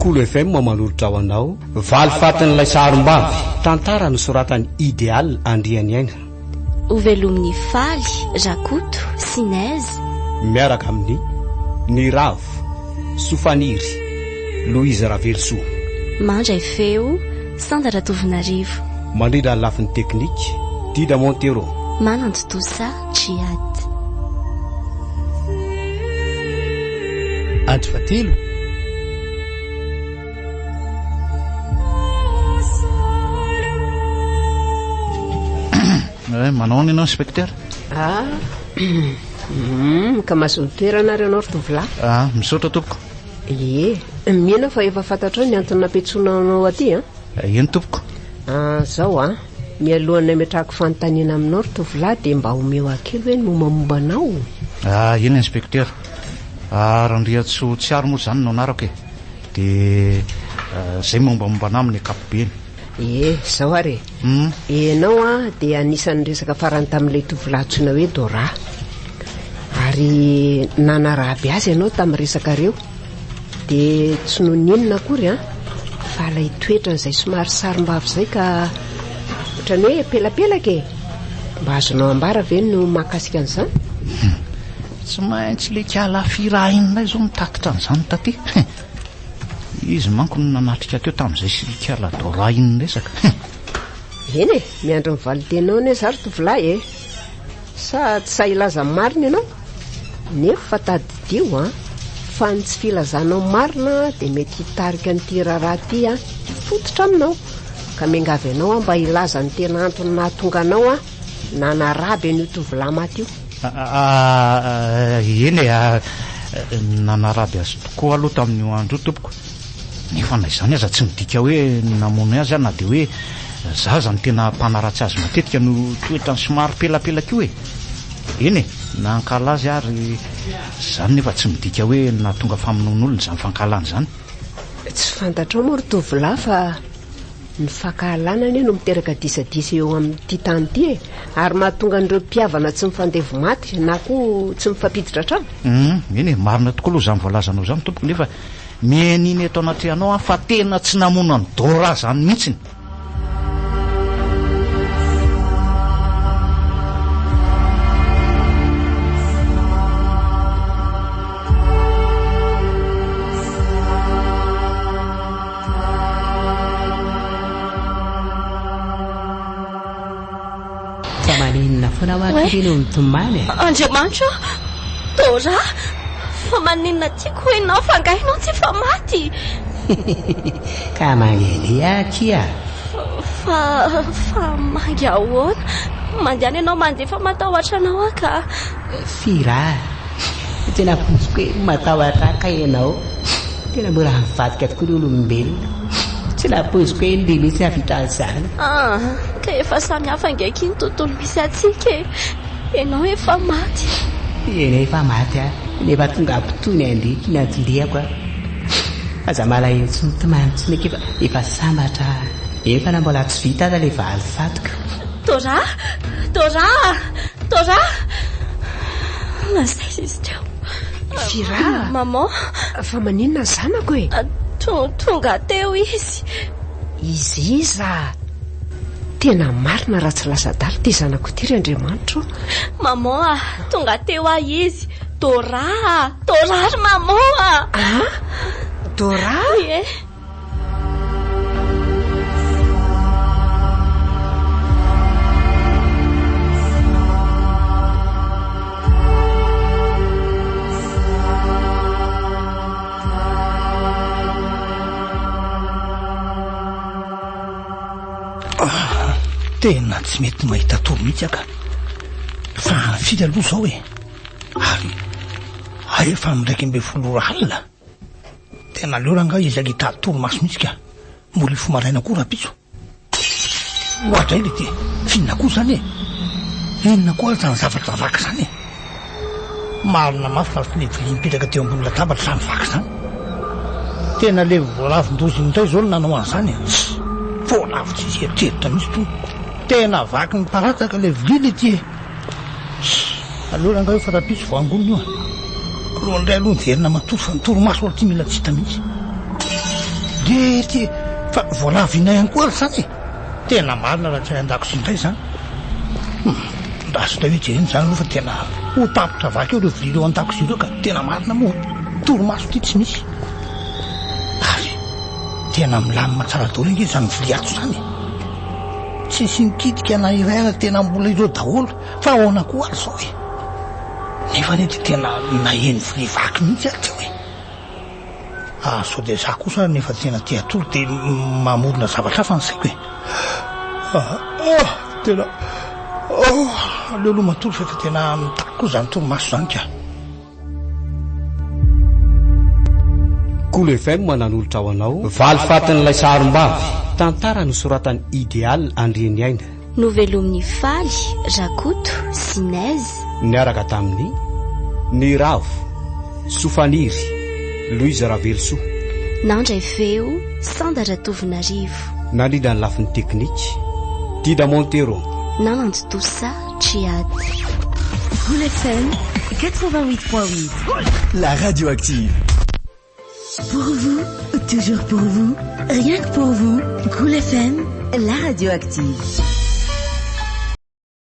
Kolo FM manolotra ho anao Valifatin'ilay sarom-bavy, tantara nosoratan'i Ideal Andrianiaina. Hovelomin'i Faly, Rakoto, sy Nez. Miaraka amin'i Niravo, Sofaniry, Louise Ravelosoa. Mandray feo, Sandra Ratovonarivo. Mandrindra ny lafiny teknika, Dida Montero. Manantontosa, Djihad. Andro fahatelo. Eh, manao ahoana ianao inspecteur? Ah, hmm, ka mahazo toerana ary ianao ry tovolahy. Ah, misaotra tompoko. Ie, mino aho fa efa fantatrao ny antony nampiantsoana anao aty an? Eh, eny tompoko. Ah, zao an, mialohan'ny hametrahako fanontaniana aminao ry tovolahy dia mba omeo ahy kely hoe ny mombamomba anao. Ah, eny inspecteur. Ah, Randriantsoa Tsiaro moa izany no anarako e. Dia izay mombamomba anah amin'ny ankapobeny. Ie, izao ary e. Ianao an, dia anisan'ny niresaka farany tamin'ilay tovolahy antsoina hoe Dora. Ary nanaraby azy ianao tamin'ny resakareo. Dia tsy noho ny inona akory an, fa ilay toetrany izay somary sarom-bavy izay ka ohatran'ny hoe pelapelaka e. Mba azonao ambara ve no mahakasika an'izany? Tsy maintsy le kiala firahiny indray izao mitatitra an'izany taty. Izy manko no nanatrika teo tamin'izay sy kiala Dora iny niresaka. Eny e, miandry ny valin-teninao anie za ry tovolahy e. Sa tsy sahy hilaza ny marina ianao? Nefa tadidio an, fa ny tsy filazanao marina dia mety hitarika an'ity raharaha ity an, hifototra aminao. Ka miangavy anao aho mba hilaza ny tena antony nahatonga anao an, nanaraby an'io tovolahy maty io. Eny e, nanaraby azy tokoa aloha tamin'io andro io tompoko. Nefa na izany aza tsy midika hoe namono azy aho na dia hoe za aza no tena mpanaratsy azy matetika no toetrany somary pelapelaka io e. Eny e, nankahala azy aho ary izany nefa tsy midika hoe nahatonga famonoan'olona izany fankahalana izany. Tsy fantatrao moa ry tovolahy fa Ny fankahalana anie no miteraka disadisa eo amin'ity tany ity e! Ary mahatonga an'ireo mpihavana tsy mifandevo maty na koa tsy mifampiditra hatrany. Hum, eny e, marina tokoa aloha izany voalazanao izany tompoko nefa mianiana eto anatrehanao aho fa tena tsy namono an'i Dora izany mihitsiny. Fa maninona foana hoa Ouais. kely no mitomany e? Andriamanitra ô! Dora! Fa maninona tiako ianao fa angaha ianao tsy efa maty? Ka mangelia akia. Fa fa mangy ahoana? Mandehana ianao mandeha fa matahotra anao aho ka. Fira a! Tena ampoiziko hoe matahotra ahy kay ianao. Tena mora mivadika tokoa ny olombelona. Tsy nampoiziko hoe ndry mihitsy hahavita an'izany. Ah, ka efa samy hafa ange akia ny tontolo misy antsika e! Ianao efa maty. Eny efa maty aho, nefa tonga ampitony andriky ny anton-diako aho. Aza malahelo tsy mitomany intsony akia fa efa sambatra aho. Efa na mbola tsy vita aza ilay valifatiko. Dora! Dora! Dora! Lasa aiza izy teo? Fira! Maman! Fa maninona ny zanako e? Tonga teo izy. Izy iza? Tena marina raha tsy lasa adala ity zanako ity ry Andriamanitra o! Maman a! Tonga teo aho izy. Dora a! Dora ry maman a! Ah! Dora? Ie. Ah, tena tsy mety mahita tory mihitsy aka. Fa firy aloha izao e? Ary ary efa amin'ny 11 ora alina. Tena aleo rangaha hiezaka hitady torimaso mihitsy ka. Mbola hifoha maraina koa rahampitso. Oadray le ty e! F'inona koa izany e? Inona koa ary izany zavatra vaky izany e? Marina mafy fa le vilia nipetraka teo ambony latabatra izany vaky izany. Tena le voalavon-doza iny indray izao no nanao an'izany e! Voalavo tsisy eritreritra mihitsy tony. Tena vaky niparataka le vilia le ty e! Aleo rangahy io fa rahampitso vao angonina io a! Aleo indray aloha miverina matory fa ny torimaso ary ty mila tsy hita mihitsy. Dia ty fa voalavo inona ihany koa ary izany e? Tena marina raha tsy any an-dakozia indray izany. Hum, andraso indray hoe jerena izany aloha fa tena ho tapitra vaky eo ireo vilia ireo an-dakozia ireo ka. Tena marina moa, torimaso ity tsy misy. Ary tena milamina tsara daholo ange izany vilia ato izany e. Tsisy nikitika na iray aza tena mbola ireo daholo. Fa ahoana koa ary izao e? Nefa anie dia tena naheno vilia vaky mihitsy aho teo e. Ah, sao dia za kosa ary nefa tena te hatory dia mamorona zavatra hafa ny saiko e. Ah, ah, tena oh, aleo aloha matory fa efa tena mitaky koa izany torimaso izany ka. Kolo FM nanolotra ho anao Valifatin'ilay sarom-bavy, tantara nosoratan'i Ideal Andrianiaina. Novelomin'i Faly, Rakoto sy Nez. Niaraka tamin'i Niravo, Sofaniry, Louise Ravelosoa. Nandray feo, Sanda Ratovonarivo. Nandrindra ny lafiny teknika, Dida Montero. Nanantontosa, Triad. Cool FM 88.8. La radioactive. Pour vous, toujours pour vous, rien que pour vous, Cool FM, la radioactive.